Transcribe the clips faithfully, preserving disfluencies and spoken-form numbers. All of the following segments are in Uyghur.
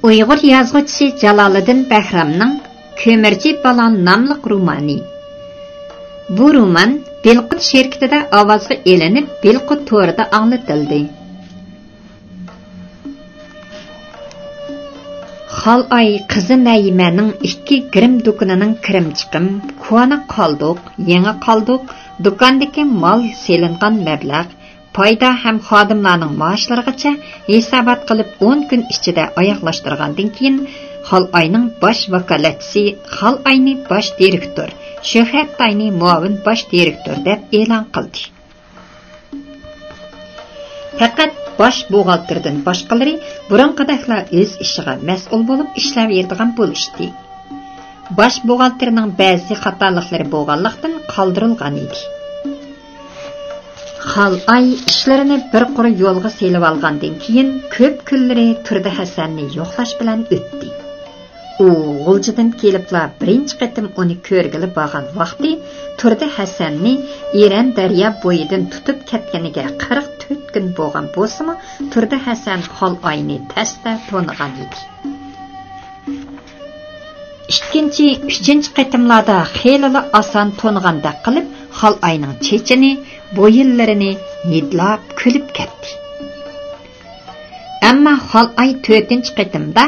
ئۇيغۇر يازغۇچىسى جالالىدىن بەھرامنىڭ كۆمۈرچى بالا ناملىق رومانى. بۇ رومان بىلقۇت شىركىتىدە ئاۋازغا ئېلىنىپ، بىلقۇت تورىدا ئاڭلىتىلدى. خالئاي قىزى نەيىمەنىڭ ئىككى گىرىم دۇكىنىنىڭ كىرىم-چىقىم، كونا قالدۇق، يېڭى قالدۇق، دۇكاندىكى مال، سېلىنغان مەبلەغ، پايدا ھەم خادىملارنىڭ مائاشلىرىغىچە ھېسابات قىلىپ، ئون كۈن ئىچىدە ئاياغلاشتۇرغاندىن كېيىن، خالئاينىڭ باش ۋاكالەتچىسى خالئاينى باش دىرېكتور، شۆھرەتئاينى مۇئاۋىن باش دىرېكتور دەپ ئېلان قىلدى. پەقەت باش بوغالتىردىن باشقىلىرى بۇرۇنقىدەكلا ئۆز ئىشىغا مەسئۇل بولۇپ ئىشلەۋېرىدىغان بولۇشتى. باش بوغالتىرنىڭ بەزى خاتالىقلىرى بولغانلىقتىن قالدۇرۇلغان ئىدى. خالئاي ئىشلىرىنى بىر قۇر يولغا سېلىۋالغاندىن كېيىن، كۆپ كۈنلىرى تۇردى ھەسەننى يوقلاش بىلەن ئۆتتى. ئۇ غۇلجىدىن كېلىپلا بىرىنچى قېتىم ئۇنى كۆرگىلى بارغان ۋاقتى تۇردى ھەسەننى ئېرەن دەريا بويىدىن تۇتۇپ كەتكىنىگە قىرىق تۆت كۈن بولغان بولسىمۇ، تۇردى ھەسەن خالئاينى تەستە تونۇغان ئىدى. ئىككىنچى، ئۈچىنچى قېتىملاردا خېلىلا ئاسان تونۇغاندەك قىلىپ، خالئاينىڭ چېچىنى، بويۇنلىرىنى ھىدلاپ كۈلۈپ كەتتى. ئەمما خالئاي تۆتىنچى قېتىمدا،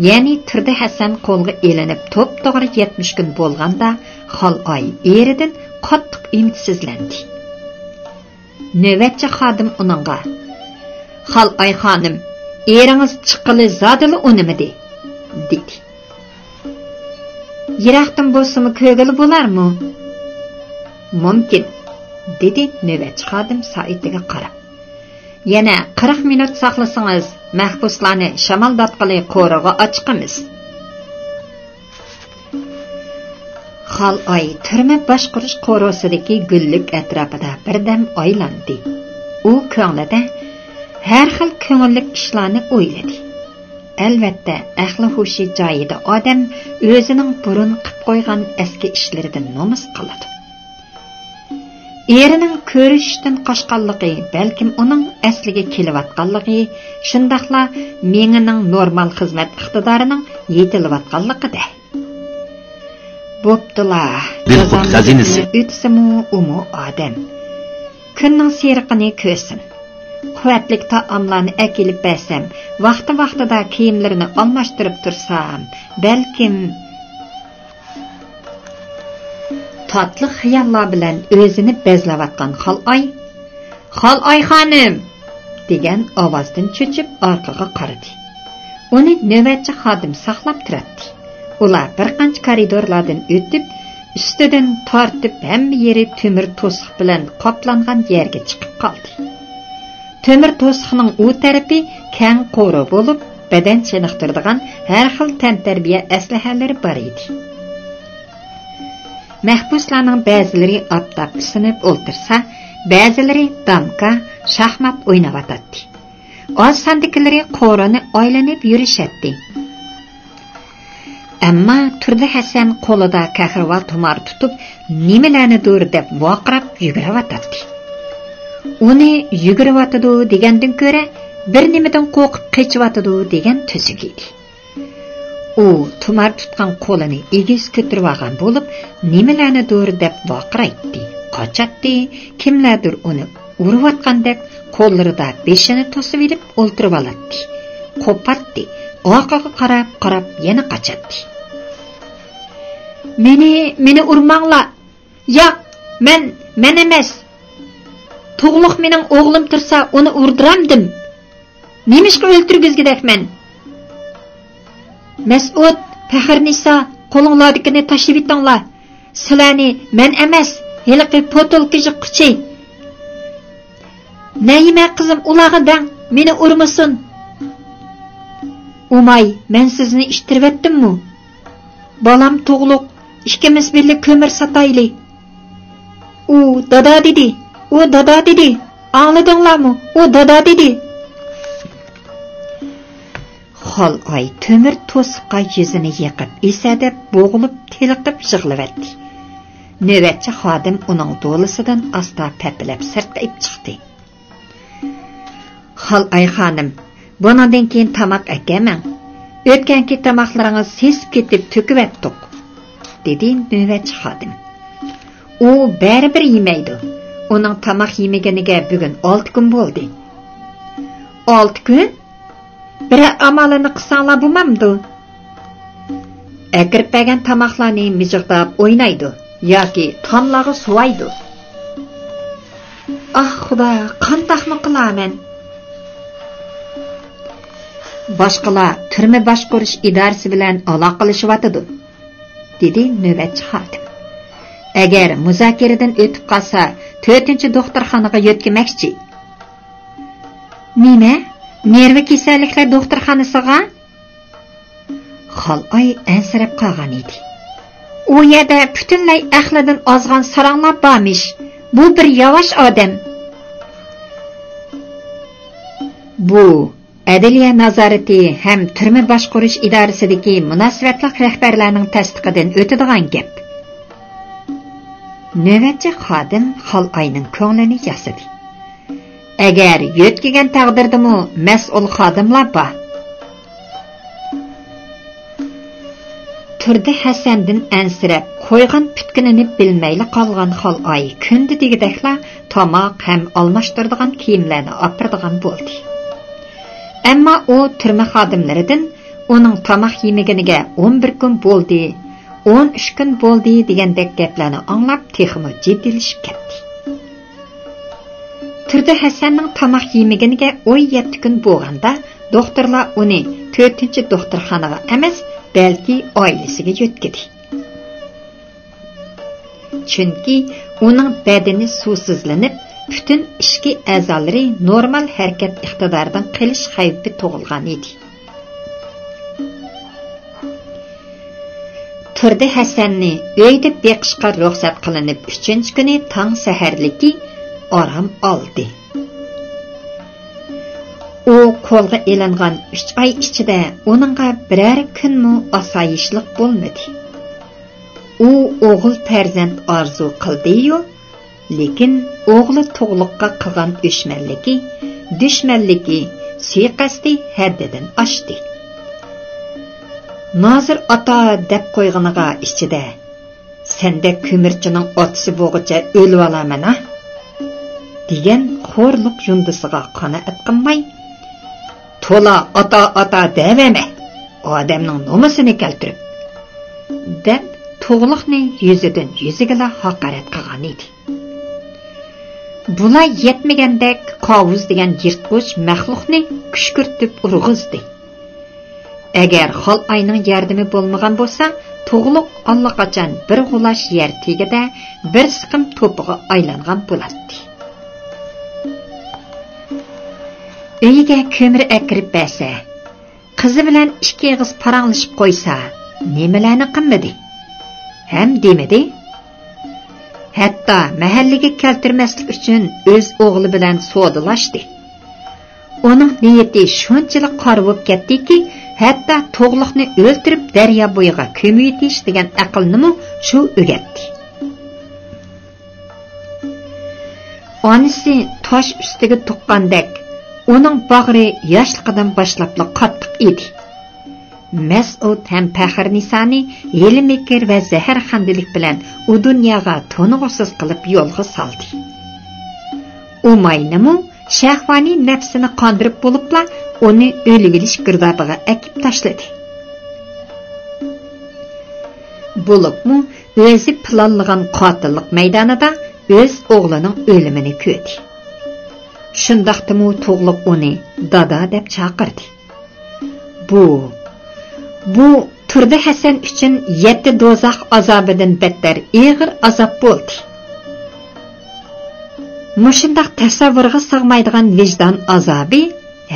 يەنى تۇردى ھەسەن قولغا ئېلىنىپ توپتوغرا يەتمىش كۈن بولغاندا، خالئاي ئېرىدىن قاتتىق ئۈمىدسىزلەندى. نۆۋەتچى خادىم ئۇنىڭغا، «خالئاي خانىم، ئېرىڭىز چىققىلى زادىلا ئۇنىمىدى» دېدى. «يىراقتىن بولسىمۇ كۆرگىلى بولارمۇ؟» «مۇمكىن» دېدى نۆۋەتچى خادىم سائىتىگە قاراپ. «يەنە قىرىق مىنۇت ساقلىسىڭىز، مەھبۇسلارنى شامالداتقىلى قورۇغا ئاچىقىمىز.» خالئاي تۈرمە باشقۇرۇش قورۇسىدىكى گۈللۈك ئەتراپىدا بىردەم ئايلاندى. ئۇ كۆڭلىدە ھەر خىل كۆڭۈللۈك ئىشلارنى ئويلىدى. ئەلۋەتتە، ئەقلى ھوشى جايىدا ئادەم ئۆزىنىڭ بۇرۇن قىپ قويغان ئەسكى ئىشلىرىدىن نومۇس قىلىدۇ. ئېرىنىڭ كۆرۈشۈشتىن قاچقانلىقى، بەلكىم ئۇنىڭ ئەسلىگە كېلىۋاتقانلىقى، شۇنداقلا مېڭىنىڭ نورمال خىزمەت ئىقتىدارىنىڭ يېتىلىۋاتقانلىقىدە. بوپتۇلا، بىلقۇت جازانىڭ خەزىنىسى. ئۆتسىمۇ ئۇمۇ ئادەم. كۈننىڭ سېرىقىنى كۆرسۇن. قۇۋۋەتلىك تائاملارنى ئەكېلىپ بەرسەم، ۋاقتى-ۋاقتىدا كىيىملىرىنى ئالماشتۇرۇپ تۇرسام، بەلكىم. تاتلىق خىياللار بىلەن ئۆزىنى بەزلەۋاتقان خالئاي، «خالئاي خانىم!» دېگەن ئاۋازدىن چۆچۈپ ئارقىغا قارىدى. ئۇنى نۆۋەتچى خادىم ساقلاپ تۇراتتى. ئۇلار بىر قانچە كارىدورلاردىن ئۆتۈپ، ئۈستىدىن تارتىپ ھەممە يېرى تۆمۈر توسۇق بىلەن قاپلانغان يەرگە چىقىپ قالدى. تۆمۈر توسۇقنىڭ ئۇ تەرىپى كەڭ قورۇ بولۇپ، بەدەن چېنىقتۇرىدىغان ھەر خىل تەنتەربىيە ئەسلىھەلىرى بار ئىدى. مەھبۇسلارنىڭ بەزىلىرى ئاپتاپقا ئىسسىنىپ ئولتۇرسا، بەزىلىرى دامكا، شاھمات ئويناۋاتاتتى. ئاز ساندىكىلىرى قورۇنى ئايلىنىپ يۈرۈشەتتى. ئەمما تۇردى ھەسەن قولىدا كەھرىۋا تۇمار تۇتۇپ، نېمىلەرنىدۇر دەپ ۋارقىراپ يۈگۈرۈۋاتاتتى. ئۇنى يۈگۈرۈۋاتىدۇ دېگەندىن كۆرە، بىر نېمىدىن قورقۇپ قېچىۋاتىدۇ دېگەن تۈزۈك ئىدى. ئۇ تۇمار تۇتقان قولىنى ئېگىز كۆتۈرۈۋالغان بولۇپ، نېمىلەرنىدۇر دەپ ۋارقىرايتتى، قاچاتتى، كىملەردۇر ئۇنى ئۇرۇۋاتقاندەك قوللىرىدا بېشىنى توسۇۋېلىپ ئولتۇرۇۋالاتتى، قوپاتتى، ئارقىغا قاراپ، قاراپ يەنە قاچاتتى. «مېنى، مېنى ئۇرماڭلار! ياق، مەن، مەن ئەمەس! تۇغلۇق مېنىڭ ئوغلۇم تۇرسا، ئۇنى ئۇردۇرامدىم! نېمىشقا ئۆلتۈرگۈزگۈدەكمەن؟» «مەسئۇد، پەخىرنىسا، قولۇڭلاردىكىنى تاشلىۋېتىڭلار! سىلەرنى مەن ئەمەس، ھېلىقى پوتۇلكا يىغقۇچى! نەيىمە قىزىم، ئۇلارغا دەڭ، مېنى ئۇرمىسۇن!» «ئۇماي، مەن سىزنى ئىتتىرىۋەتتىممۇ؟ بالام تۇغلۇق، ئىككىمىز بىللە كۆمۈر ساتايلى!» «ئۇ دادا دېدى، ئۇ دادا دېدى، ئاڭلىدىڭلارمۇ؟ ئۇ دادا دېدى!» خالئاي تۆمۈر توسۇققا يۈزىنى يېقىپ، ئېسەدەپ، بوغۇلۇپ، تېلىقىپ يىغلىۋەتتى. نۆۋەتچى خادىم ئۇنىڭ دولىسىدىن ئاستا پەپىلەپ سىرتقا ئېلىپ چىقتى. «خالئاي خانىم، بۇنىڭدىن كېيىن تاماق ئەكەلمەڭ. ئۆتكەنكى تاماقلىرىڭىز سېسىپ كېتىپ تۆكۈۋەتتۇق، دېدى نۆۋەتچى خادىم. ئۇ بەرىبىر يېمەيدۇ. ئۇنىڭ تاماق يېمىگىنىگە بۈگۈن ئالتە كۈن بولدى. ئالتە كۈن؟ بىرەر ئامالىنى قىلساڭلار بولمامدۇ؟ ئەكىرىپ بەرگەن تاماقلارنى مىجىقلاپ ئوينايدۇ ياكى تاملارغا سۇۋايدۇ. ئاھ، خۇدا، قانداقمۇ قىلامەن؟ باشقىلار تۈرمە باشقۇرۇش ئىدارىسى بىلەن ئالاقىلىشىۋاتىدۇ، دېدى نۆۋەتچى خادىم. ئەگەر مۇزاكىرىدىن ئۆتۈپ قالسا، تۆتىنچى دوختۇرخانىغا يۆتكىمەكچى. نېمە؟ نېرۋا كېسەللىكلەر دوختۇرخانىسىغا؟ خالئاي ئەنسىرەپ قالغان ئىدى. ئۇ يەردە پۈتۈنلەي ئەقلىدىن ئازغان ساراڭلار بارمىش. بۇ بىر ياۋاش ئادەم. بۇ ئەدلىيە نازارىتى ھەم تۈرمە باشقۇرۇش ئىدارىسىدىكى مۇناسىۋەتلىك رەھبەرلەرنىڭ تەستىقىدىن ئۆتىدىغان گەپ. نۆۋەتچى خادىم خالئاينىڭ كۆڭلىنى ياسىدى. ئەگەر يۆتكىگەن تەقدىردىمۇ مەسئۇل خادىملار بار. تۇردى ھەسەندىن ئەنسىرەپ، قويغان پۈتكىنىنى بىلمەيلا قالغان خالئاي كۈندە دېگۈدەكلا تاماق ھەم ئالماشتۇرىدىغان كىيىملەرنى ئاپىرىدىغان بولدى. ئەمما ئۇ تۈرمە خادىملىرىدىن ئۇنىڭ تاماق يېمىگىنىگە ئون بىر كۈن بولدى، ئون ئۈچ كۈن بولدى دېگەندەك گەپلەرنى ئاڭلاپ، تېخىمۇ جىددىيلىشىپ كەتتى. تۇردى ھەسەننىڭ تاماق يېمىگىنىگە ئون يەتتە كۈن بولغاندا، دوختۇرلار ئۇنى تۆتىنچى دوختۇرخانىغا ئەمەس، بەلكى ئائىلىسىگە يۆتكىدى. چۈنكى ئۇنىڭ بەدىنى سۇسىزلىنىپ، پۈتۈن ئىچكى ئەزالىرى نورمال ھەرىكەت ئىقتىدارىدىن قېلىش خەۋپى تۇغۇلغان ئىدى. تۇردى ھەسەننى ئۆيدە بېقىشقا رۇخسەت قىلىنىپ، ئۈچىنچى كۈنى تاڭ سەھەرلىكى ئارام ئالدى. ئۇ قولغا ئېلىنغان ئۈچ ئاي ئىچىدە ئۇنىڭغا بىرەر كۈنمۇ ئاسايىشلىق بولمىدى. ئۇ ئوغۇل پەرزەنت ئارزۇ قىلدىيۇ، لېكىن ئوغلى تۇغلۇققا قىلغان ئۆچمەنلىكى، دۈشمەنلىكى، سۇيىقەستى ھەددىدىن ئاشتى. نازىر ئاتا دەپ قويغىنىغا ئىچىدە، «سەندەك كۆمۈرچىنىڭ ئاتىسى بولغۇچە ئۆلۈۋالامەن ھا!» دېگەن خورلۇق يۇندىسىغا قانائەت قىلماي، «تولا ئاتا، ئاتا دەۋەرمە، ئادەمنىڭ نومۇسىنى كەلتۈرۈپ!» دەپ، تۇغلۇقنى يۈزىدىن يۈزىگىلا ھاقارەت قىلغان ئىدى. بۇلار يەتمىگەندەك، قاۋۇز دېگەن يىرتقۇچ مەخلۇقنى كۈشكۈرتۈپ ئۇرغۇزدى. ئەگەر خالئاينىڭ ياردىمى بولمىغان بولسا، تۇغلۇق ئاللىقاچان بىر غۇلاچ يەر تېگىدە بىر سىقىم توپىغا ئايلانغان بولاتتى. ئۆيىگە كۆمۈر ئەكىرىپ بەرسە، قىزى بىلەن ئىككى ئېغىز پاراڭلىشىپ قويسا، نېمىلەرنى قىلمىدى ھەم دېمىدى. ھەتتا مەھەللىگە كەلتۈرمەسلىك ئۈچۈن ئۆز ئوغلى بىلەن سودىلاشتى. ئۇنىڭ نىيىتى شۇنچىلىك قارا بولۇپ كەتتىكى، ھەتتا تۇغلۇقنى ئۆلتۈرۈپ دەريا بويىغا كۆمۈۋېتىش دېگەن ئەقىلنىمۇ شۇ ئۆگەتتى. ئانىسى تاش ئۈستىگە تۇغقاندەك، ئۇنىڭ باغرى ياشلىقىدىن باشلاپلا قاتتىق ئىدى. مەسئۇد ھەم پەخىرنىسانى ھىيلە-مىكىر ۋە زەھەرخەندىلىك بىلەن ئۇ دۇنياغا تونۇغۇسىز قىلىپ يولغا سالدى. ئۇماينىمۇ شەھۋانىي نەپسىنى قاندۇرۇپ بولۇپلا، ئۇنى ئۆلۈۋېلىش گىردابىغا ئەكىپ تاشلىدى. بولۇپمۇ ئۆزى پىلانلىغان قاتىللىق مەيدانىدا ئۆز ئوغلىنىڭ ئۆلۈمىنى كۆردى. شۇنداقتىمۇ تۇغلۇق ئۇنى دادا دەپ چاقىردى. بۇ، بۇ تۇردى ھەسەن ئۈچۈن يەتتە دوزاخ ئازابىدىن بەتتەر ئېغىر ئازاب بولدى. مۇشۇنداق تەسەۋۋۇرغا سىغمايدىغان ۋىجدان ئازابى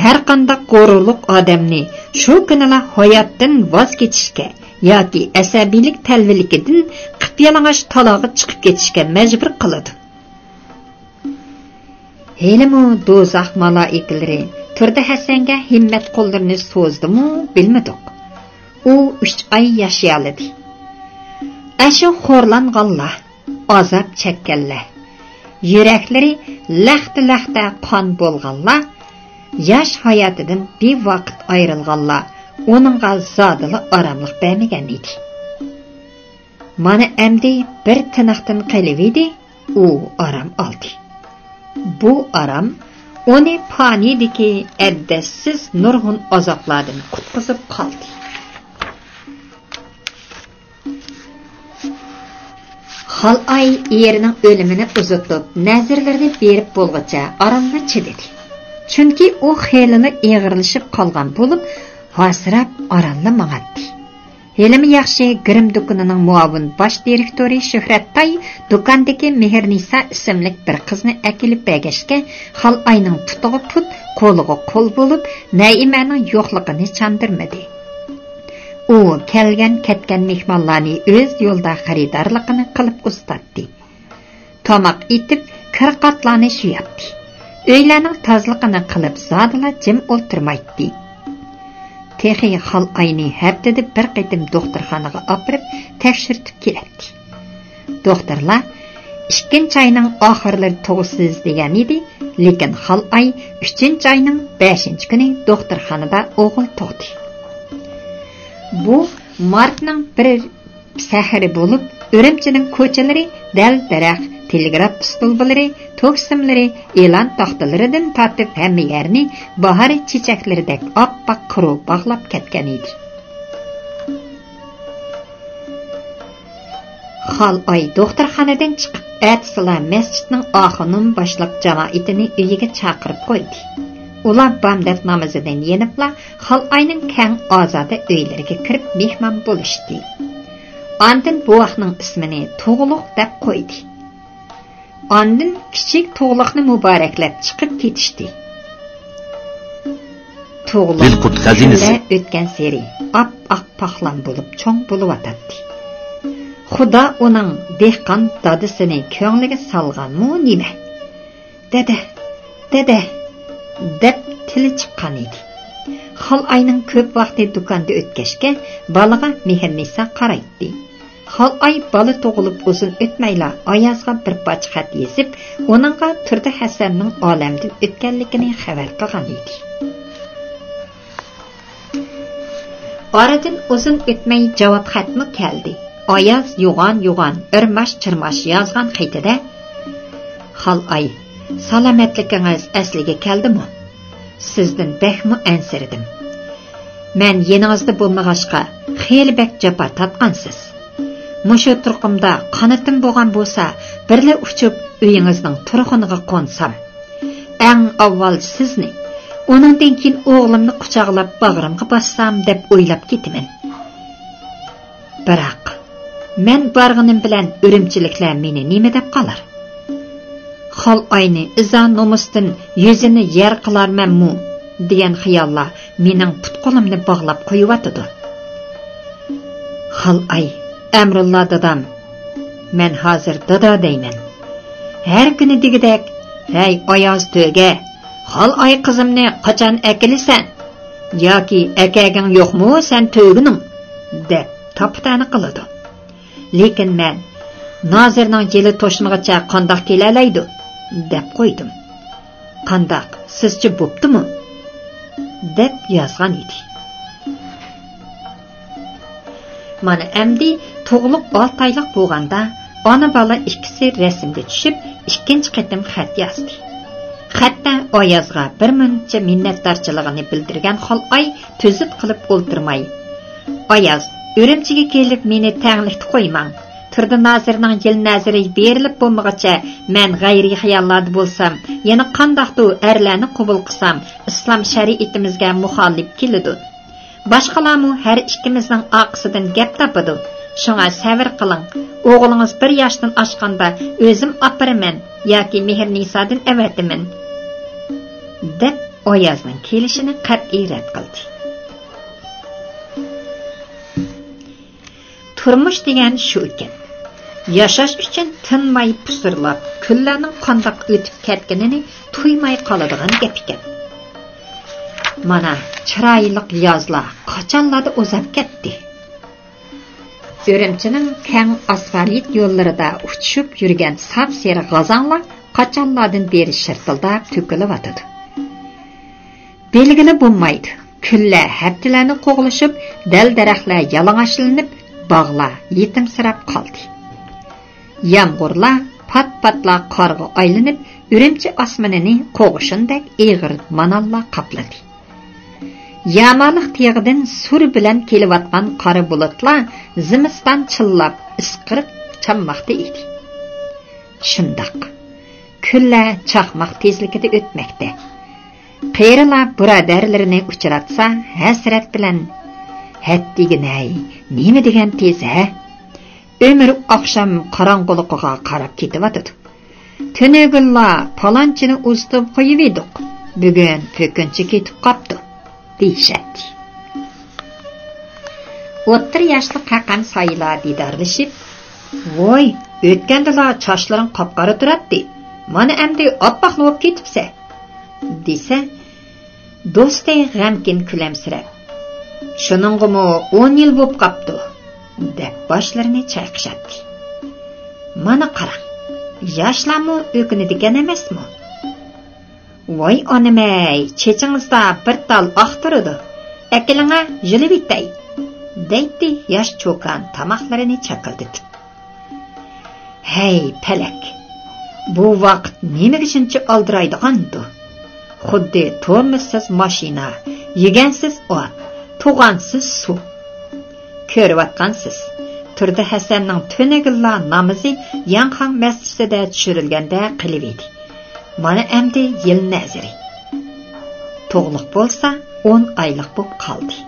ھەرقانداق غۇرۇرلۇق ئادەمنى شۇ كۈنىلا ھاياتتىن ۋاز كېچىشكە ياكى ئەسەبىيلىك تەلۋىلىكىدىن قىپيالىڭاچ تالاغا چىقىپ كېتىشكە مەجبۇر قىلىدۇ. ھېلىمۇ دوزاخ مالائىكىلىرى تۇردى ھەسەنگە ھىممەت قوللىرىنى سوزدىمۇ بىلمىدۇق. ئۇ ئۈچ ئاي ياشىيالىدى. ئەشۇ خورلانغانلار، ئازاب چەككەنلەر، يۈرەكلىرى لەختە-لەختە قان بولغانلار، ياش ھاياتىدىن بىۋاقىت ئايرىلغانلار ئۇنىڭغا زادىلا ئاراملىق بەرمىگەن ئىدى. مانا ئەمدى بىر تىنىقتىن قېلىۋىدى، ئۇ ئارام ئالدى. بۇ ئارام ئۇنى پانىيدىكى ئەددەسسىز نۇرغۇن ئازابلاردىن قۇتقۇزۇپ قالدى. خالئاي ئېرىنىڭ ئۆلۈمىنى ئۇزىتىپ، نەزىرلىرىنى بېرىپ بولغۇچە ئارانلا چىدىدى. چۈنكى ئۇ خېلىلا ئېغىرلىشىپ قالغان بولۇپ، ھاسىراپ ئارانلا ماڭاتتى. ھېلىمۇ ياخشى، گىرىم دۇكىنىنىڭ مۇئاۋىن باش دىرېكتورى شۆھرەتتاي دۇكاندىكى مېھرىنىسا ئىسىملىك بىر قىزنى ئەكېلىپ بەرگەچكە، خالئاينىڭ پۇتىغا پۇت، قولىغا قول بولۇپ، نەئىمەنىڭ يوقلۇقىنى چاندۇرمىدى. ئۇ كەلگەن-كەتكەن مېھمانلارنى ئۆز يولىدا خېرىدارلىقىنى قىلىپ ئۇزىتاتتى. تاماق ئېتىپ، كىر-قاتلارنى شۇياتتى. ئۆيلەرنىڭ تازىلىقىنى قىلىپ، زادىلا جىم ئولتۇرمايتتى. تېخى خالئاينى ھەپتىدە بىر قېتىم دوختۇرخانىغا ئاپىرىپ تەكشۈرتۈپ كېلەتتى. دوختۇرلار «ئىككىنچى ئاينىڭ ئاخىرلىرى تۇغىسىز» دېگەن ئىدى، لېكىن خالئاي ئۈچىنچى ئاينىڭ بەشىنچى كۈنى دوختۇرخانىدا ئوغۇل تۇغدى. بۇ مارتنىڭ بىر سەھىرى بولۇپ، ئۈرۈمچىنىڭ كوچىلىرى دەل-دەرەخ، تېلېگراف ئىستولپىلىرى، توك سىملىرى، ئېلان تاختىلىرىدىن تارتىپ ھەممە يەرنى باھار چېچەكلىرىدەك ئاپئاق قۇرۇ باغلاپ كەتكەن ئىدى. خالئاي دوختۇرخانىدىن چىقىپ، ئەتىسىلا مەسچىتنىڭ ئاخۇنۇم باشلىق جامائىتىنى ئۆيىگە چاقىرىپ قويدى. ئۇلار بامدات نامىزىدىن يېنىپلا، خالئاينىڭ كەڭ ئازادە ئۆيلىرىگە كىرىپ مېھمان بولۇشتى. ئاندىن بوۋاقنىڭ ئىسمىنى تۇغلۇق دەپ قويدى. ئاندىن كىچىك تۇغلۇقنى مۇبارەكلەپ چىقىپ كېتىشتى. تۇغلۇق بىلقۇت خەزىنىسى. كۈنلەر ئۆتكەنسېرى ئاپئاق پاقلان بولۇپ چوڭ بولۇۋاتاتتى. خۇدا ئۇنىڭ دېھقان دادىسىنى كۆڭلىگە سالغانمۇ نېمە؟ «دەدە، دەدە» دەپ تىلى چىققان ئىدى. خالئاينىڭ كۆپ ۋاقتى دۇكاندا ئۆتكەچكە، بالىغا مېھرىنىسا قارايتتى. خالئاي بالا تۇغۇلۇپ ئۇزۇن ئۆتمەيلا ئايازغا بىر پارچە خەت يېزىپ، ئۇنىڭغا تۇردى ھەسەننىڭ ئالەمدىن ئۆتكەنلىكىنى خەۋەر قىلغان ئىدى. ئارىدىن ئۇزۇن ئۆتمەي جاۋاب خەتمۇ كەلدى. ئاياز يوغان-يوغان، ئىرماش-چىرماش يازغان خېتىدە، «خالئاي، سالامەتلىكىڭىز ئەسلىگە كەلدىمۇ؟ سىزدىن بەكمۇ ئەنسىرىدىم. مەن يېنىڭىزدا بولمىغاچقا، خېلى بەك جاپا تارتقانسىز. مۇشۇ تۇرقۇمدا قانىتىم بولغان بولسا، بىرلا ئۇچۇپ ئۆيىڭىزنىڭ تۇرخۇنىغا قونسام. ئەڭ ئاۋۋال سىزنى، ئۇنىڭدىن كېيىن ئوغلۇمنى قۇچاقلاپ باغرىمغا باسسام دەپ ئويلاپ كېتىمەن. بىراق، مەن بارغىنىم بىلەن ئۈرۈمچىلىكلەر مېنى نېمە دەپ قالار؟ خالئاينى ئىزا-نومۇستىن يۈزىنى يەر قىلارمەنمۇ دېگەن خىياللار مېنىڭ پۇت-قولۇمنى باغلاپ قويۇۋاتىدۇ. خالئاي، ئەمرۇللا دادام، مەن ھازىر دادا دەيمەن. ھەر كۈنى دېگۈدەك، ھەي ئاياز تۆگە، خالئاي قىزىمنى قاچان ئەكېلىسەن؟ ياكى ئەكەگىڭ يوقمۇ سەن تۆگىنىڭ؟ دەپ تاپا-تەنە قىلىدۇ. لېكىن مەن، نازىرنىڭ يىلى توشمىغىچە قانداق كېلەلەيدۇ؟ دەپ قويدۇم. قانداق، سىزچە بوپتۇمۇ؟ دەپ يازغان ئىدى. مانا ئەمدى تۇغلۇق ئالتە ئايلىق بولغاندا، ئانا-بالا ئىككىسى رەسىمگە چۈشۈپ، ئىككىنچى قېتىم خەت يازدى. خەتتە ئايازغا بىر مۇنچە مىننەتدارچىلىقىنى بىلدۈرگەن خالئاي تۈزۈت قىلىپ ئولتۇرماي، «ئاياز، ئۈرۈمچىگە كېلىپ مېنى تەڭلىكتە قويماڭ. تۇردى نازىرنىڭ يىل نەزىرى بېرىلىپ بولمىغۇچە مەن غەيرىي خىياللاردا بولسام، يەنە قانداقتۇ ئەرلەرنى قوبۇل قىلسام، ئىسلام شەرىئىتىمىزگە مۇخالىپ كېلىدۇ. باشقىلارمۇ ھەر ئىككىمىزنىڭ ئارقىسىدىن گەپ تاپىدۇ. شۇڭا سەۋر قىلىڭ. ئوغلىڭىز بىر ياشتىن ئاشقاندا ئۆزۈم ئاپىرىمەن ياكى مېھرىنىسادىن ئەۋەتىمەن» دەپ ئايازنىڭ كېلىشىنى قەتئىي رەت قىلدى. تۇرمۇش دېگەن شۇ ئىكەن. ياشاش ئۈچۈن تىنماي پۇسۇرلاپ، كۈنلەرنىڭ قانداق ئۆتۈپ كەتكىنىنى تۇيماي قالىدىغان گەپ ئىكەن. مانا، چىرايلىق يازلار قاچانلاردا ئۇزاپ كەتتى. ئۈرۈمچىنىڭ كەڭ ئاسفالت يوللىرىدا ئۇچۇشۇپ يۈرگەن ساپسېرىق غازاڭلار قاچانلاردىن بېرى شىرتىلداپ تۆكۈلۈۋاتىدۇ. بىلگىلى بولمايدۇ، كۈنلەر ھەپتىلەرنى قوغلىشىپ، دەل-دەرەخلەر يالىڭاچلىنىپ، باغلار يېتىمسىراپ قالدى. يامغۇرلار پات-پاتلا قارغا ئايلىنىپ، ئۈرۈمچى ئاسمىنىنى قوغۇشۇندەك ئېغىر مانانلا قاپلىدى. يامالىق تېغىدىن سۇر بىلەن كېلىۋاتقان قارا بۇلۇتلار زىمىستان چىللاپ ئىسقىرىپ چامماقتا ئىدى. شۇنداق. كۈنلەر چاقماق تېزلىكىدە ئۆتمەكتە. قېرىلار بۇرادەرلىرىنى ئۇچراتسا، ھەسرەت بىلەن، «ھەددىگىنەي، نېمە دېگەن تېز، ھە؟ ئۆمۈر ئاخشام قاراڭغۇلۇقىغا قاراپ كېتىۋاتىدۇ. تۈنۈگۈنلا پالانچىنى ئۇزىتىپ قويۇۋىدۇق، بۈگۈن پۆكۈنچى كېتىپ قاپتۇ» دېيىشەتتى. ئوتتۇرا ياشلىق ھەققان سايىلار دىدارلىشىپ، «ۋوي، ئۆتكەندىلا چاچلىرىڭ قاپقارا تۇراتتى، مانا ئەمدى ئاپئاقلا بولۇپ كېتىپسەن» دېسە، دوستى غەمكىن كۈلەمسىرەپ، «شۇنىڭغىمۇ ئون يىل بوپ قاپتۇ» دەپ باشلىرىنى چايقىشاتتى. مانا قاراڭ، ياشلارمۇ ئۆكۈنىدىكەن ئەمەسمۇ؟ «ۋاي ئانىمەي، چېچىڭىزدا بىر تال ئاق تۇرىدۇ، ئەكېلىڭە، يۇلۇۋېتەي» دەيتتى ياش چوكان تاماقلىرىنى چاكىلدىتىپ. ھەي، پەلەك! بۇ ۋاقىت نېمىگە شۇنچە ئالدىرايدىغاندۇ؟ خۇددى تورمۇزسىز ماشىنا، يۈگەنسىز ئات، توغانسىز سۇ. كۆرۈۋاتقانسىز، تۇردى ھەسەننىڭ تۈنۈگۈنلا نامىزى ياڭخاڭ مەسچىتىدە چۈشۈرۈلگەندەك قىلىۋىدى. مانا ئەمدى يىل نەزىرى. تۇغلۇق بولسا ئون ئايلىق بوپ قالدى.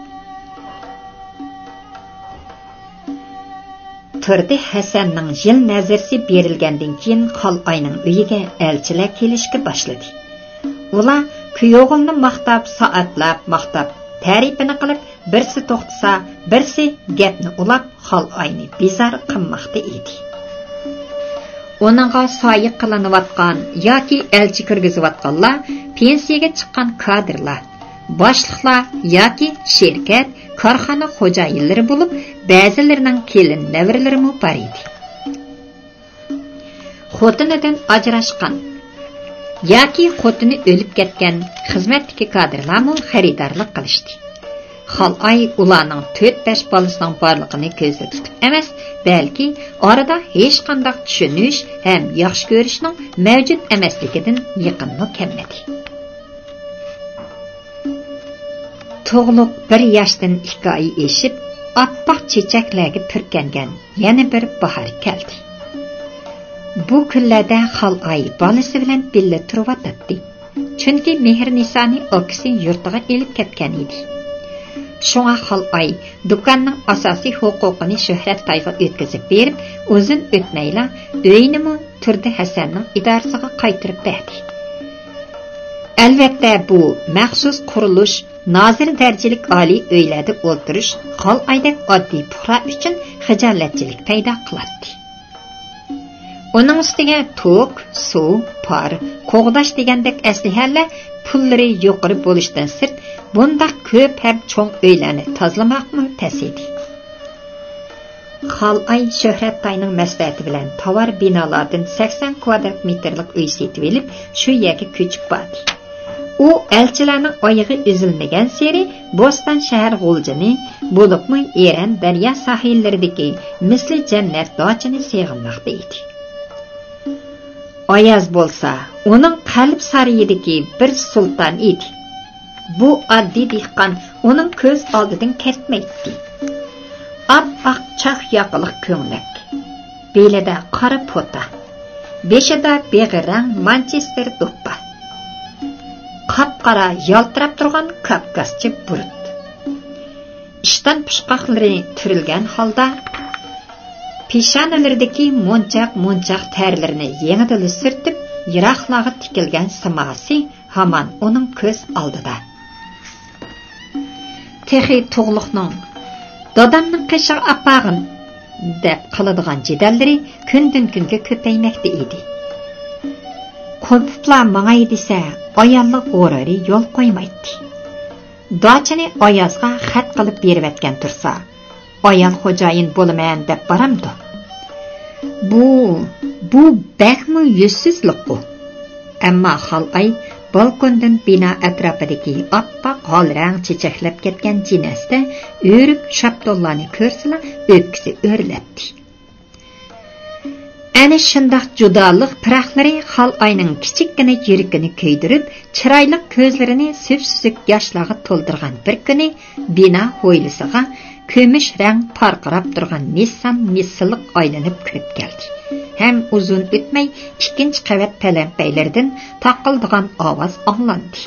تۇردى ھەسەننىڭ يىل نەزىرىسى بېرىلگەندىن كېيىن، خالئاينىڭ ئۆيىگە ئەلچىلەر كېلىشكە باشلىدى. ئۇلار كۈيئوغۇلنى ماختاپ، سائەتلەپ ماختاپ، تەرىپىنى قىلىپ، بىرسى توختىسا، بىرسى گەپنى ئۇلاپ، خالئاينى بىزار قىلماقتا ئىدى. ئۇنىڭغا سايە قىلىنىۋاتقان ياكى ئەلچى كىرگۈزۈۋاتقانلار پېنسىيەگە چىققان كادىرلار، باشلىقلار ياكى شىركەت، كارخانا خوجايىنلىرى بولۇپ، بەزىلىرىنىڭ كېلىن نەۋرىلىرىمۇ بار ئىدى. خوتۇنىدىن ئاجراشقان ياكى خوتۇنى ئۆلۈپ كەتكەن خىزمەتتىكى كادىرلارمۇ خېرىدارلىق قىلىشتى. خالئاي ئۇلارنىڭ تۆت-بەش بالىسىنىڭ بارلىقىنى كۆزدە تۇتۇپ ئەمەس، بەلكى ئارىدا ھېچقانداق چۈشىنىش ھەم ياخشى كۆرۈشنىڭ مەۋجۇت ئەمەسلىكىدىن يېقىنمۇ كەلمىدى. تۇغلۇق بىر ياشتىن ئىككى ئاي ئېشىپ، ئاپئاق چېچەكلەرگە پۈركەنگەن يەنە بىر باھار كەلدى. بۇ كۈنلەردە خالئاي بالىسى بىلەن بىللە تۇرۇۋاتاتتى. چۈنكى مېھرىنىسانى ئاكىسى يۇرتىغا ئېلىپ كەتكەن ئىدى. شۇڭا خالئاي دۇكاننىڭ ئاساسىي ھوقۇقىنى شۆھرەتتايغا ئۆتكۈزۈپ بېرىپ، ئۇزۇن ئۆتمەيلا ئۆينىمۇ تۇردى ھەسەننىڭ ئىدارىسىغا قايتۇرۇپ بەردى. ئەلۋەتتە، بۇ مەخسۇس قۇرۇلۇش، نازىر دەرىجىلىك ئالىي ئۆيلەردە ئولتۇرۇش خالئايدەك ئاددىي پۇقرا ئۈچۈن خىجالەتچىلىك پەيدا قىلاتتى. ئۇنىڭ ئۈستىگە توك، سۇ، پار، قوغداش دېگەندەك ئەسلىھەلەر پۇللىرى يۇقىرى بولۇشتىن سىرت، بۇنداق كۆپ ھەم چوڭ ئۆيلەرنى تازىلىماقمۇ تەس ئىدى. خالئاي شۆھرەتتاينىڭ مەسلىھەتى بىلەن تاۋار بىنالاردىن سەكسەن كۋادرات مېتىرلىق ئۆي سېتىۋېلىپ، شۇ يەرگە كۆچۈپ باردى. ئۇ ئەلچىلەرنىڭ ئايىغى ئۈزۈلمىگەنسېرى بوستان شەھەر غۇلجىنى، بولۇپمۇ ئېرەن دەريا ساھىللىرىدىكى مىسلى جەننەت داچىنى سېغىنماقتا ئىدى. ئاياز بولسا ئۇنىڭ قەلب سارىيىدىكى بىر سۇلتان ئىدى. بۇ ئاددىي دېھقان ئۇنىڭ كۆز ئالدىدىن كەتمەيتتى. ئاپئاق چاق ياقىلىق كۆڭلەك، بېلىدە قارا پوتا، بېشىدا بېغىرەڭ مانچېستېر دوپپا، قاپقارا يالتىراپ تۇرغان كاپكازچە بۇرۇت. ئىشتان پۇچقاقلىرى تۈرۈلگەن ھالدا، پېشانىلىرىدىكى مونچاق-مونچاق تەرلىرىنى يېڭىدىنلا سۈرتۈپ، يىراقلارغا تىكىلگەن سىماسى ھامان ئۇنىڭ كۆز ئالدىدا. تېخى تۇغلۇقنىڭ «دادامنىڭ قېشىغا ئاپارغىن» دەپ قىلىدىغان جېدەللىرى كۈندىن-كۈنگە كۆپەيمەكتە ئىدى. قوپۇپلا ماڭاي دېسە، ئاياللىق غۇرۇرى يول قويمايتتى. داچىنى ئايازغا خەت قىلىپ بېرىۋەتكەن تۇرسا، ئايال خوجايىن بولىمەن دەپ بارامدۇ؟ بۇ، بۇ بەكمۇ يۈزسىزلىققۇ. ئەمما خالئاي بالكوندىن بىنا ئەتراپىدىكى ئاپئاق ھال رەڭ چېچەكلەپ كەتكەن جىنەستە ئۆرۈك شاپتۇللارنى كۆرسىلا ئۆپكىسى ئۆرلەتتى. ئەنە شۇنداق جۇدالىق پىراقلىرى خالئاينىڭ كىچىككىنە يۈرىكىنى كۆيدۈرۈپ، چىرايلىق كۆزلىرىنى سۈپسۈزۈك ياشلارغا تولدۇرغان بىر كۈنى، بىنا ھويلىسىغا كۈمۈش رەڭ پارقىراپ تۇرغان نىسسان مىسسىلىق ئايلىنىپ كىرىپ كەلدى ھەم ئۇزۇن ئۆتمەي ئىككىنچى قەۋەت پەلەمپەيلىرىدىن تاقىلدىغان ئاۋاز ئاڭلاندى.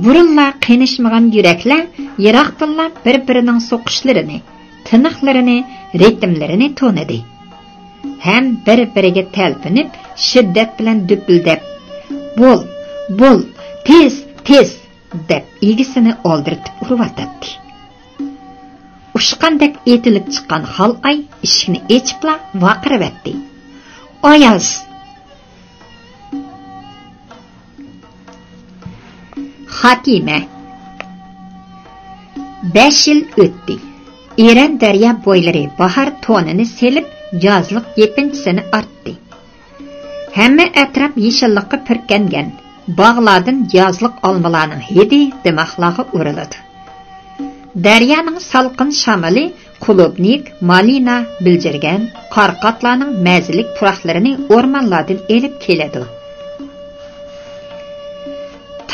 بۇرۇنلا قېنىشمىغان يۈرەكلەر يىراقتىنلا بىر-بىرىنىڭ سوقۇشلىرىنى، تىنىقلىرىنى، رىتىملىرىنى تونۇدى. ھەم بىر-بىرىگە تەلپۈنۈپ، شىددەت بىلەن دۈپۈلدەپ، «بول، بول، تېز، تېز!» دەپ ئىگىسىنى ئالدىرىتىپ ئۇرۇۋاتاتتى. ئۇچقاندەك ئېتىلىپ چىققان خالئاي ئىشىكنى ئېچىپلا ۋارقىرىۋەتتى: «ئاياز!» خاتىمە. بەش يىل ئۆتتى. ئېرەن دەريا بويلىرى باھار تونىنى سېلىپ، يازلىق يېپىنچىسىنى ئارتتى. ھەممە ئەتراپ يېشىللىققا پۈركەنگەن. باغلاردىن يازلىق ئالمىلارنىڭ ھىدى دىماقلارغا ئۇرۇلىدۇ. دەريانىڭ سالقىن شامىلى قۇلۇبنىك، مالىنا، بىلجىرگەن، قارىقاتلارنىڭ مەززىلىك پۇراقلىرىنى ئورمانلاردىن ئېلىپ كېلىدۇ.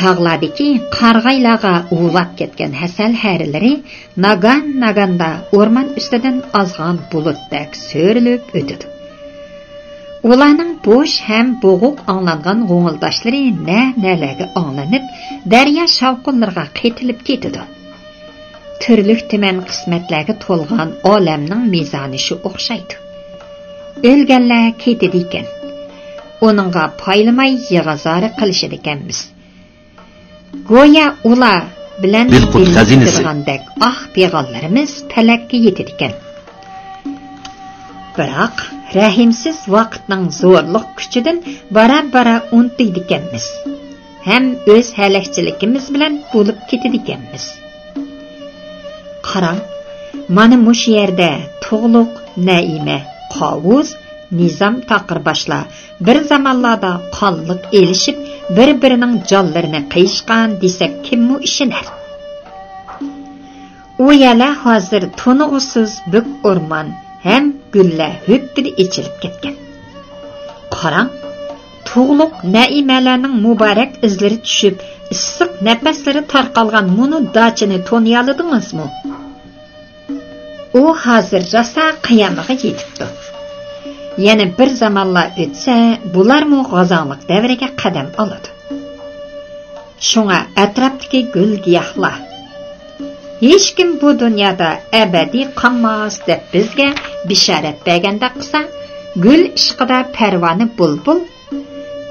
تاغلاردىكى قارىغايلارغا ئۇۋىلاپ كەتكەن ھەسەل ھەرىلىرى ناگان-ناگاندا ئورمان ئۈستىدىن ئازغان بۇلۇتتەك سۆرىلىپ ئۆتىدۇ. ئۇلارنىڭ بوش ھەم بوغۇق ئاڭلانغان غوڭۇلداشلىرى نە-نەلەرگە ئاڭلىنىپ، دەريا شاۋقۇنلىرىغا قېتىلىپ كېتىدۇ. تۈرلۈك-تۈمەن قىسمەتلەرگە تولغان ئالەمنىڭ مىزانى شۇ ئوخشايدۇ. ئۆلگەنلەر كېتىدىكەن. ئۇنىڭغا پايلىماي يىغا-زارى قىلىشىدىكەنمىز. گويا ئۇلار بىلەن بىلقۇت بىللە خەزىنىسى. ئۇچرىغاندەك ئاھ پىغانلىرىمىز پەلەككە يېتىدىكەن. بىراق، رەھىمسىز ۋاقىتنىڭ زورلۇق كۈچىدىن بارا-بارا ئۇنتۇيدىكەنمىز ھەم ئۆز ھەلەكچىلىكىمىز بىلەن بولۇپ كېتىدىكەنمىز. قاراڭ، مانا مۇشۇ يەردە تۇغلۇق، نەئىمە، قاۋۇس، نىزام تاقىرباشلار بىر زامانلاردا قانلىق ئېلىشىپ، بىر-بىرىنىڭ جانلىرىنى قىيىشقان دېسەك، كىممۇ ئىشىنەر؟ ئۇ يەرلەر ھازىر تونۇغۇسىز بۈك ئورمان ھەم گۈللە ھۆپپىدە ئېچىلىپ كەتكەن. قاراڭ، تۇغلۇق نەئىمەلەرنىڭ مۇبارەك ئىزلىرى چۈشۈپ، ئىسسىق نەپەسلىرى تارقالغان مۇنۇ داچىنى تونۇيالىدىڭىزمۇ؟ ئۇ ھازىر راسا قىيامىغا يېتىپتۇ. يەنە بىر زامانلار ئۆتسە، بۇلارمۇ غازاڭلىق دەۋرىگە قەدەم ئالىدۇ. شۇڭا ئەتراپتىكى گۈل-گىياھلار، ھېچكىم بۇ دۇنيادا ئەبەدىي قالماس دەپ بىزگە بېشارەت بەرگەندەك قىلسا، گۈل ئىشقىدا پەرۋانە بۇلبۇل،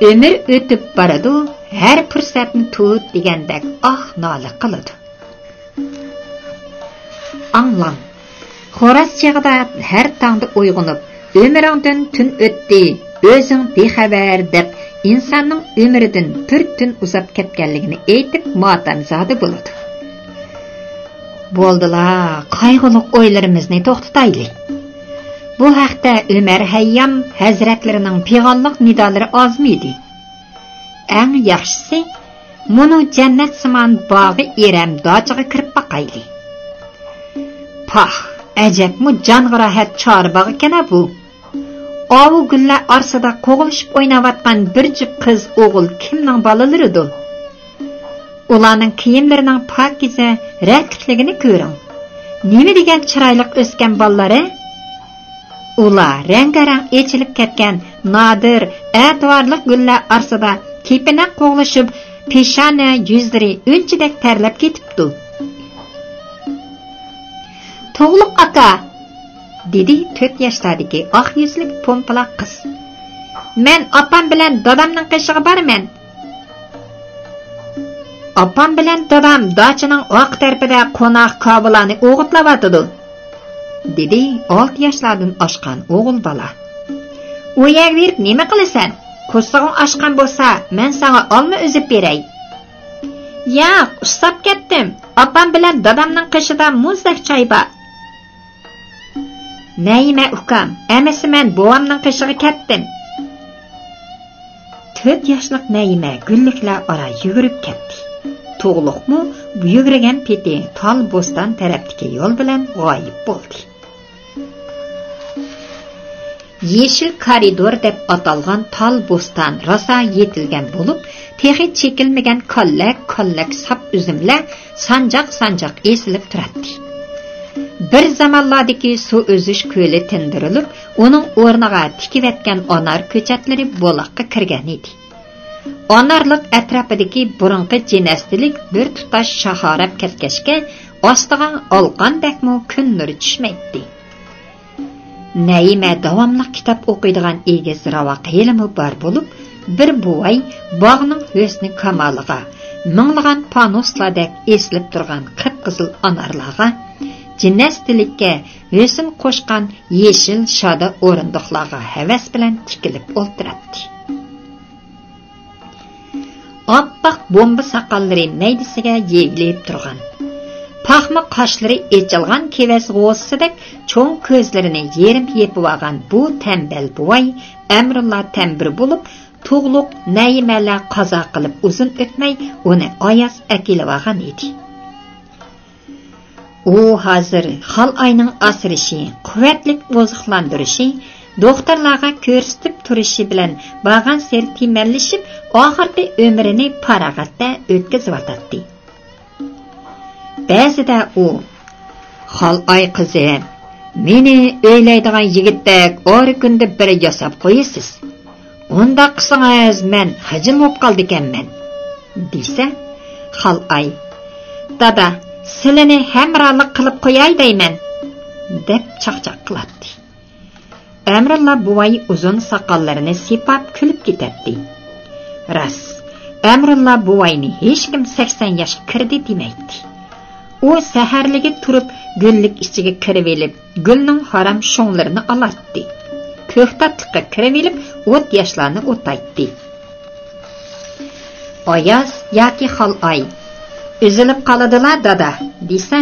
«ئۆمۈر ئۆتۈپ بارىدۇ، ھەر پۇرسەتنى تۇت» دېگەندەك ئاھ-نالە قىلىدۇ. ئاڭلاڭ، خوراز چېغىدا ھەر تاڭدا ئويغىنىپ، «ئۆمرۈڭدىن تۈن ئۆتتى، ئۆزۈڭ بىخەۋەر» دەپ، ئىنساننىڭ ئۆمرىدىن بىر تۈن ئۇزاپ كەتكەنلىكىنى ئېيتىپ، ماتەمزادە بولىدۇ. بولدىلا، قايغۇلۇق ئويلىرىمىزنى توختىتايلى. بۇ ھەقتە ئۆمەر ھەييام ھەزرەتلىرىنىڭ پىغانلىق نىدالىرى ئازمىدى. ئەڭ ياخشىسى، مۇنۇ جەننەتسىمان باغى ئىرەم داچىغا كىرىپ باقايلى. پاھ، ئەجەبمۇ جانغا راھەت چارباغ ئىكەن-ە بۇ! ئاۋۇ گۈللەر ئارىسىدا قوغلىشىپ ئويناۋاتقان بىر جۈپ قىز ئوغۇل كىمنىڭ بالىلىرىدۇ؟ ئۇلارنىڭ كىيىملىرىنىڭ پاكىزە، رەتلىكلىكىنى كۆرۈڭ. نېمە دېگەن چىرايلىق ئۆسكەن بالىلار-ە! ئۇلار رەڭگارەڭ ئېچىلىپ كەتكەن نادىر، ئەتىۋارلىق گۈللەر ئارىسىدا كېپىنەك قوغلىشىپ، پېشانە يۈزلىرى ئۈنچىدەك تەرلەپ كېتىپتۇ. «تۇغلۇق ئاكا!» دېدى تۆت ياشلاردىكى ئاق يۈزلۈك پومپىلاق قىز. «مەن ئاپام بىلەن دادامنىڭ قېشىغا بارىمەن.» «ئاپام بىلەن دادام داچىنىڭ ئارقا تەرىپىدە قوناق كاۋىلارنى ئوغۇتلاۋاتىدۇ.» دېدى ئالتە ياشلاردىن ئاشقان ئوغۇل بالا. «ئۇ يەرگە بېرىپ نېمە قىلىسەن؟ قورسىقىڭ ئاچقان بولسا، مەن ساڭا ئالما ئۈزۈپ بېرەي.» «ياق، ئۇسساپ كەتتىم. ئاپام بىلەن دادامنىڭ قېشىدا مۇزدەك چاي بار.» «نەيمە ئۇكام، ئەمىسە مەن بوۋامنىڭ قېشىغا كەتتىم.» تۆت ياشلىق نەيىمە گۈللۈكلەر ئارا يۈگۈرۈپ كەتتى. تۇغلۇقمۇ يۈگۈرگەن پېتى تال بوستان تەرەپتىكى يول بىلەن غايىب بولدى. يېشىل كارىدور دەپ ئاتالغان تال بوستان راسا يېتىلگەن بولۇپ، تېخى چېكىلمىگەن كاللەك-كاللەك ساپ ئۈزۈملەر سانجاق-سانجاق ئېسىلىپ تۇراتتى. بىر زامانلاردىكى سۇ ئۈزۈش كۆلى تىندۇرۇلۇپ، ئۇنىڭ ئورنىغا تىكىۋەتكەن ئانار كۆچەتلىرى بۇلاققا كىرگەن ئىدى. ئانارلىق ئەتراپىدىكى بۇرۇنقى جىنەستىلىك بىر تۇتاش شاخاراپ كەتكەچكە، ئاستىغا ئالقاندەكمۇ كۈن نۇرى چۈشمەيتتى. نەيىمە داۋاملىق كىتاب ئوقۇيدىغان ئېگىز راۋاق ھېلىمۇ بار بولۇپ، بىر بوۋاي باغنىڭ ھۆسنى كامالىغا، مىڭلىغان پانۇسلاردەك ئېسىلىپ تۇرغان قىپقىزىل ئانارلارغا، جىنەستىلىككە ھۆسن قوشقان يېشىل شادا ئورۇندۇقلارغا ھەۋەس بىلەن تىكىلىپ ئولتۇراتتى. ئاپئاق بومبا ساقاللىرى مەيدىسىگە يېيىلىپ تۇرغان، پاخما قاشلىرى ئېچىلغان كېۋەز غوزىسىدەك چوڭ كۆزلىرىنى يېرىم يېپىۋالغان بۇ تەمبەل بوۋاي ئەمرۇللا تەمبۇر بولۇپ، تۇغلۇق نەيىمەلەر قازا قىلىپ ئۇزۇن ئۆتمەي ئۇنى ئاياز ئەكېلىۋالغان ئىدى. ئۇ ھازىر خالئاينىڭ ئاسرىشى، قۇۋۋەتلىك ئوزۇقلاندۇرۇشى، دوختۇرلارغا كۆرسىتىپ تۇرۇشى بىلەن بارغانسېرى تېمەللىشىپ، ئاخىرقى ئۆمرىنى پاراغەتتە ئۆتكۈزۈۋاتاتتى. بەزىدە ئۇ، «خالئاي قىزىم، مېنى ئۆيلەيدىغان يىگىتتەك ئارا كۈندە بىر ياساپ قويىسىز. ئۇنداق قىلسىڭىز، مەن خىجىل بولۇپ قالىدىكەنمەن» دېسە، خالئاي، «دادا، سىلىنى ھەمراھلىق قىلىپ قوياي دەيمەن» دەپ چاقچاق قىلاتتى. ئەمرۇللا بوۋاي ئۇزۇن ساقاللىرىنى سىيپاپ كۈلۈپ كېتەتتى. راست، ئەمرۇللا بوۋاينى ھېچكىم سەكسەن ياشقا كىردى دېمەيتتى. ئۇ سەھەرلىكى تۇرۇپ گۈللۈك ئىچىگە كىرىۋېلىپ، گۈلنىڭ ھارام شوڭلىرىنى ئالاتتى. كۆكتاتلىققا كىرىۋېلىپ ئوت ياشلارنى ئوتايتتى. ئاياز ياكى خالئاي، «ئۈزۈلۈپ قالىدىلا، دادا» دېسە،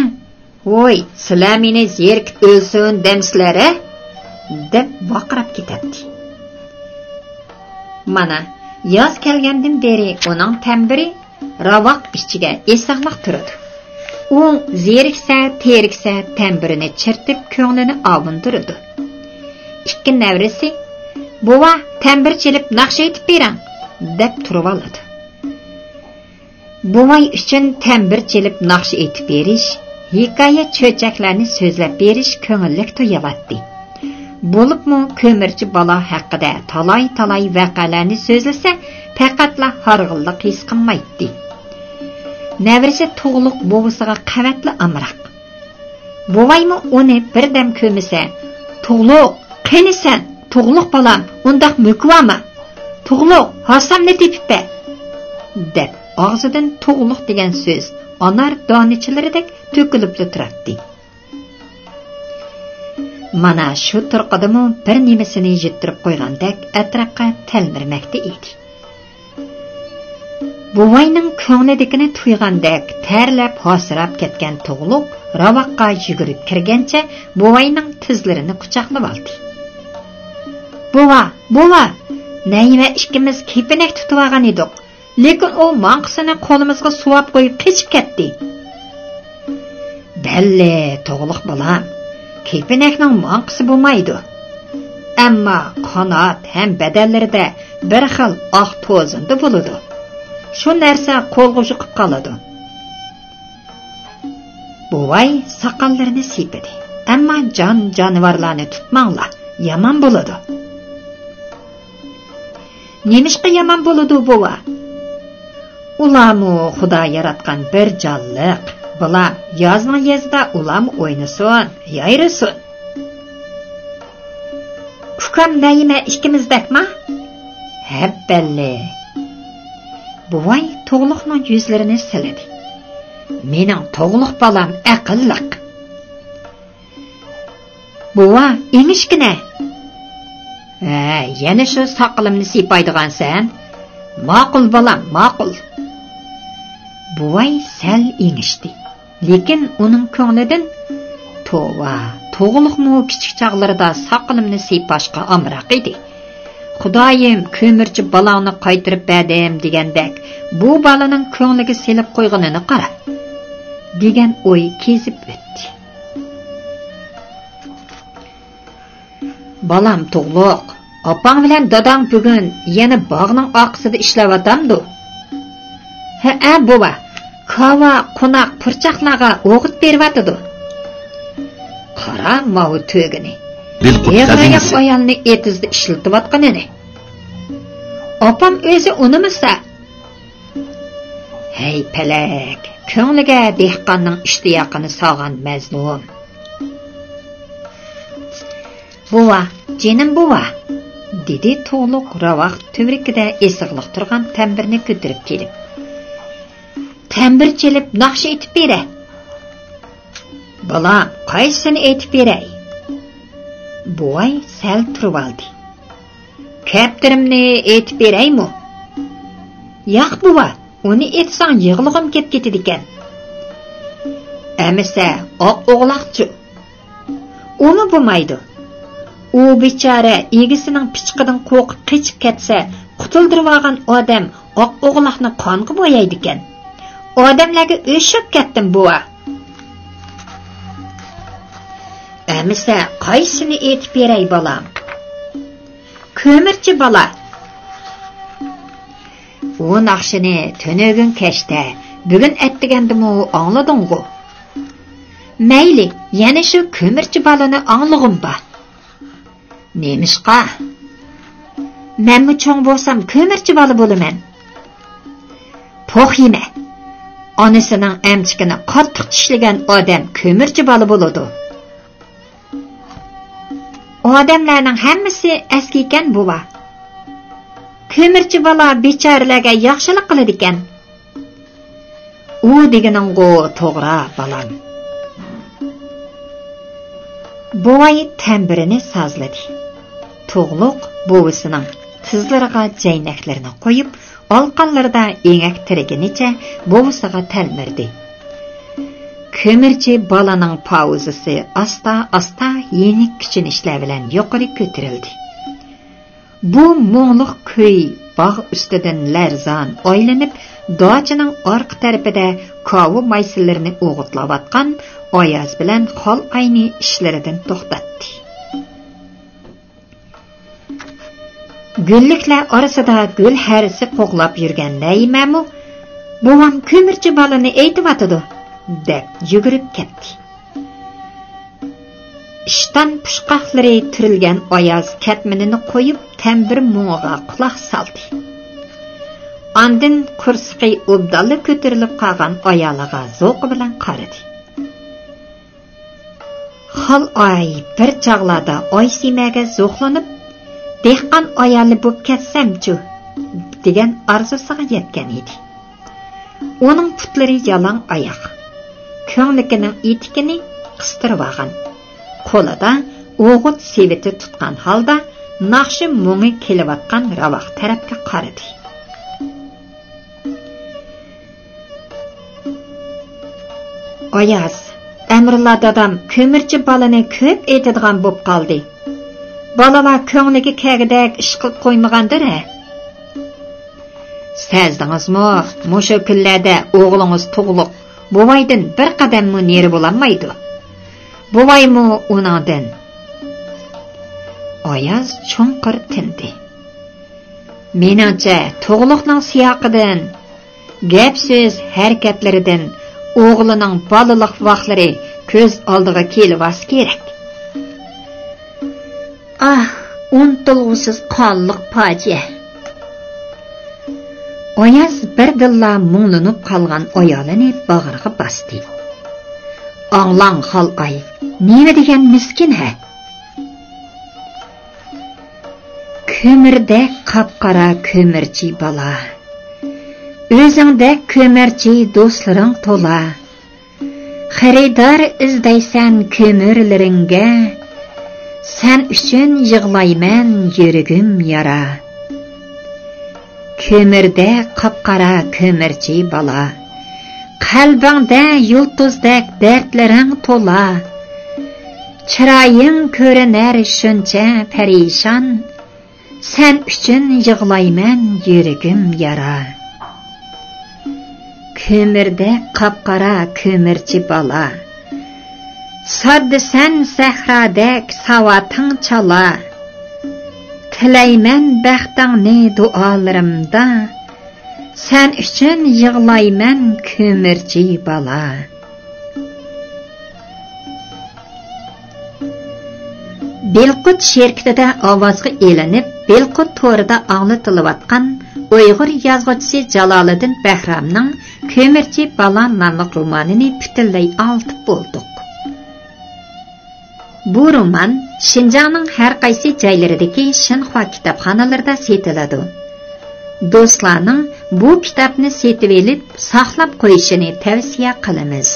«ۋوي، سىلەر مېنى زېرىكىپ ئۆلسۇن دەمسىلەر ھە؟» دەپ ۋارقىراپ كېتەتتى. مانا، ياز كەلگەندىن بېرى ئۇنىڭ تەمبۇرى راۋاق ئىچىگە ئېسىقلىق تۇرىدۇ. ئۇ زېرىكسە، تېرىكسە، تەمبۇرىنى چىرتىپ، كۆڭلىنى ئاۋۇندۇرىدۇ. ئىككى نەۋرىسى، «بوۋا، تەمبۇر چېلىپ ناخشا ئېيتىپ بېرىڭ» دەپ تۇرۇۋالىدۇ. بوۋاي ئۈچۈن تەمبۇر چېلىپ ناخشا ئېيتىپ بېرىش، ھېكايە، چۆچەكلەرنى سۆزلەپ بېرىش كۆڭۈللۈك تۇيۇلاتتى. بولۇپمۇ كۆمۈرچى بالا ھەققىدە تالاي-تالاي ۋەقەلەرنى سۆزلىسە، پەقەتلا ھارغىنلىق ھېس قىلمايتتى. نەۋرىسى تۇغلۇق بوۋىسىغا قەۋەتلا ئامراق. بوۋايمۇ ئۇنى بىردەم كۆرمىسە، «تۇغلۇق، قېنى سەن، تۇغلۇق بالام، ئۇنداق مۆكۈۋالما! تۇغلۇق، ھاسامنى تېپىپ بەر!» دەپ، ئاغزىدىن «تۇغلۇق» دېگەن سۆز ئانار دانىچىلىرىدەك تۆكۈلۈپلا تۇراتتى. مانا شۇ تۇرقىدىمۇ بىر نېمىسىنى يىتتۈرۈپ قويغاندەك ئەتراپقا تەلمۈرمەكتە ئىدى. بوۋاينىڭ كۆڭلىدىكىنى تۇيغاندەك تەرلەپ ھاسىراپ كەتكەن تۇغلۇق راۋاققا يۈگۈرۈپ كىرگەنچە بوۋاينىڭ تىزلىرىنى قۇچاقلىۋالدى. «بوۋا، بوۋا! نەيىمە ئىككىمىز كېپىنەك تۇتۇۋالغان ئىدۇق. لېكىن ئۇ ماڭقىسىنى قولىمىزغا سۇۋاپ قويۇپ قېچىپ كەتتى.» «بەللى، تۇغلۇق بالام، كېپىنەكنىڭ ماڭقىسى بولمايدۇ. ئەمما قانات ھەم بەدەنلىرىدە بىر خىل ئاق توزۇندا بولىدۇ. شۇ نەرسە قولغا يۇقۇپ قالىدۇ.» بوۋاي ساقاللىرىنى سىيپىدى. «ئەمما جان-جانىۋارلارنى تۇتماڭلار، يامان بولىدۇ.» «نېمىشقا يامان بولىدۇ، بوۋا؟» «ئۇلارمۇ خۇدا ياراتقان بىر جانلىق. بالام، يازنىڭ يېزىدا ئۇلارمۇ ئوينىسۇن، يايرىسۇن.» «ئۇكام نەيىمە ئىككىمىزدەكما؟» «ھەپبەللى.» بوۋاي تۇغلۇقنىڭ يۈزلىرىنى سىلىدى. «مېنىڭ تۇغلۇق بالام ئەقىللىق.» «بوۋا، ئېڭىشكىنە.» «ھە، يەنە شۇ ساقىلىمنى سىيپايدىغانسەن؟ ماقۇل، بالام، ماقۇل.» بوۋاي سەل ئېڭىشتى. لېكىن ئۇنىڭ كۆڭلىدىن، «توۋا، تۇغلۇقمۇ كىچىك چاغلىرىدا ساقىلىمنى سىيپاشقا ئامراق ئىدى. «خۇدايىم، كۆمۈرچى بالاڭنى قايتۇرۇپ بەردىم» دېگەندەك، بۇ بالىنىڭ كۆڭلىگە سېلىپ قويغىنىنى قارا، دېگەن ئوي كېزىپ ئۆتتى. «بالام تۇغلۇق، ئاپاڭ بىلەن داداڭ بۈگۈن يەنە باغنىڭ ئارقىسىدا ئىشلەۋاتامدۇ؟» «ھەئە، بوۋا، كاۋا، قوناق، پۇرچاقلارغا ئوغۇت بېرىۋاتىدۇ.» «قارا، ماۋۇ تۆگىنى، بىلقۇت ئېغىر ئاياق ئايالنى ئېتىزدا ئىشلىتىۋاتقىنىنى. ئاپام ئۆزى ئۇنىمىسا.» ھەي پەلەك، كۆڭلىگە دېھقاننىڭ ئىشتىياقىنى سالغان مەزلۇم. «بوۋا، جېنىم بوۋا»، دېدى تۇغلۇق راۋاق تۈۋرۈكىدە ئېسىقلىق تۇرغان تەمبىرنى كۆتۈرۈپ كېلىپ. «تەمبىر چېلىپ ناخشا ئېيتىپ بېرە.» «بالام، قايسىنى ئېيتىپ بېرەي؟» بوۋاي سەل تۇرۇۋالدى. «كەپتىرىمنى ئېيتىپ بېرەيمۇ؟» «ياق، بوۋا، ئۇنى ئېيتساڭ يىغلىغۇم كەپ كېتىدىكەن.» «ئەمىسە، ئاق ئوغلاقچۇ؟» «ئۇمۇ بولمايدۇ. ئۇ بىچارە ئىگىسىنىڭ پىچىقىدىن قورقۇپ قېچىپ كەتسە، قۇتۇلدۇرۇۋالغان ئادەم ئاق ئوغلاقنى قانغا بويايدىكەن. ئادەملەرگە ئۆچۈپ كەتتىم، بوۋا.» «ئەمىسە، قايسىنى ئېيتىپ بېرەي، بالام؟» «كۆمۈرچى بالا.» «ئۇ ناخشىنى تۈنۈگۈن كەچتە، بۈگۈن ئەتىگەندىمۇ ئاڭلىدىڭغۇ؟» «مەيلى، يەنە شۇ كۆمۈرچى بالىنى ئاڭلىغۇم بار.» «نېمىشقا؟» «مەنمۇ چوڭ بولسام كۆمۈرچى بالا بولىمەن.» «پوخ يېمە. ئانىسىنىڭ ئەمچىكىنى قاتتىق چىشلىگەن ئادەم كۆمۈرچى بالا بولىدۇ.» «ئادەملەرنىڭ ھەممىسى ئەسكىكەن، بوۋا. كۆمۈرچى بالا بىچارىلەرگە ياخشىلىق قىلىدىكەن.» «ئۇ دېگىنىڭغۇ توغرا، بالام.» بوۋاي تەمبىرىنى سازلىدى. تۇغلۇق بوۋىسىنىڭ تىزلىرىغا جەينەكلىرىنى قويۇپ، ئالىقانلىرىدا ئېڭەك تىرىگىنىچە بوۋىسىغا تەلمۈردى. كۆمۈرچى بالىنىڭ پاۋۇزىسى ئاستا-ئاستا يېنىك كۈچىنىشلەر بىلەن يۇقىرى كۆتۈرۈلدى. بۇ مۇڭلۇق كۈي باغ ئۈستىدىن لەرزان ئايلىنىپ، داچىنىڭ ئارقا تەرىپىدە كاۋا مايسىلىرىنى ئوغۇتلاۋاتقان ئاياز بىلەن خالئاينى ئىشلىرىدىن توختاتتى. گۈللۈكلەر ئارىسىدا گۈل ھەرىسى قوغلاپ يۈرگەن نەيىمەمۇ، «بوۋام كۆمۈرچى بالىنى ئېيتىۋاتىدۇ» دەپ يۈگۈرۈپ كەتتى. ئىشتان پۇچقاقلىرى تۈرۈلگەن ئاياز كەتمىنىنى قويۇپ، تەمبىر مۇڭىغا قۇلاق سالدى. ئاندىن قورسىقى ئوبدانلا كۆتۈرۈلۈپ قالغان ئايالىغا زوقى بىلەن قارىدى. خالئاي بىر چاغلاردا ئايسىمەگە زوقلىنىپ، «دېھقان ئايالى بوپ كەتسەمچۇ» دېگەن ئارزۇسىغا يەتكەن ئىدى. ئۇنىڭ پۇتلىرى يالاڭ ئاياق. كۆڭلىكىنىڭ ئېتىكىنى قىستۇرۇۋالغان. قولىدا ئوغۇت سېۋىتى تۇتقان ھالدا ناخشا مۇڭى كېلىۋاتقان راۋاق تەرەپكە قارىدى. «ئاياز، ئەمرۇللا دادام كۆمۈرچى بالىنى كۆپ ئېيتىدىغان بوپ قالدى. بالىلار كۆڭلىگە كەلگۈدەك ئىش قىلىپ قويمىغاندۇر ھە؟» «سەزدىڭىزمۇ، مۇشۇ كۈنلەردە ئوغلىڭىز تۇغلۇق بوۋايدىن بىر قەدەممۇ نېرى بولالمايدۇ. بوۋايمۇ ئۇنىڭدىن.» ئاياز چوڭقۇر تىندى. «مېنىڭچە، تۇغلۇقنىڭ سىياقىدىن، گەپ-سۆز ھەرىكەتلىرىدىن ئوغلىنىڭ بالىلىق ۋاقلىرى كۆز ئالدىغا كېلىۋالسا كېرەك.» ئاھ، ئۇنتۇلغۇسىز قانلىق پاجىئە! ئاياز بىردىنلا مۇڭلىنىپ قالغان ئايالىنى باغرىغا باستى. ئاڭلاڭ، خالئاي، نېمە دېگەن مىسكىن ھە! كۆمۈردەك قاپقارا كۆمۈرچى بالا، ئۆزۈڭدەك كۆمۈرچى دوستلىرىڭ تولا. خېرىدار ئىزدەيسەن كۆمۈرلىرىڭگە، سەن ئۈچۈن يىغلايمەن يۈرىكىم يارا. كۆمۈردەك قاپقارا كۆمۈرچى بالا، قەلبىڭدە يۇلتۇزدەك دەردلىرىڭ تولا. چىرايىڭ كۆرۈنەر شۇنچە پەرىشان، سەن ئۈچۈن يىغلايمەن، يۈرىكىم يارا. كۆمۈردەك قاپقارا كۆمۈرچى بالا. ساددىسەن سەھرادەك ساۋاتىڭ چالا. تىلەيمەن بەختىڭنى دۇئالىرىمدا. سەن ئۈچۈن يىغلايمەن، كۆمۈرچى بالا. بىلقۇت شىركىتىدە ئاۋازغا ئېلىنىپ، بىلقۇت تورىدا ئاڭلىتىلىۋاتقان ئۇيغۇر يازغۇچىسى جالالىدىن بەھرامنىڭ كۆمۈرچى بالا ناملىق رومانىنى پۈتۈنلەي ئاڭلىتىپ بولدۇق. بۇ رومان شىنجاڭنىڭ ھەر قايسى جايلىرىدىكى شىنخۇا كىتابخانىلىرىدا سېتىلىدۇ. دوستلارنىڭ بۇ كىتابنى سېتىۋېلىپ ساقلاپ قويۇشىنى تەۋسىيە قىلىمىز.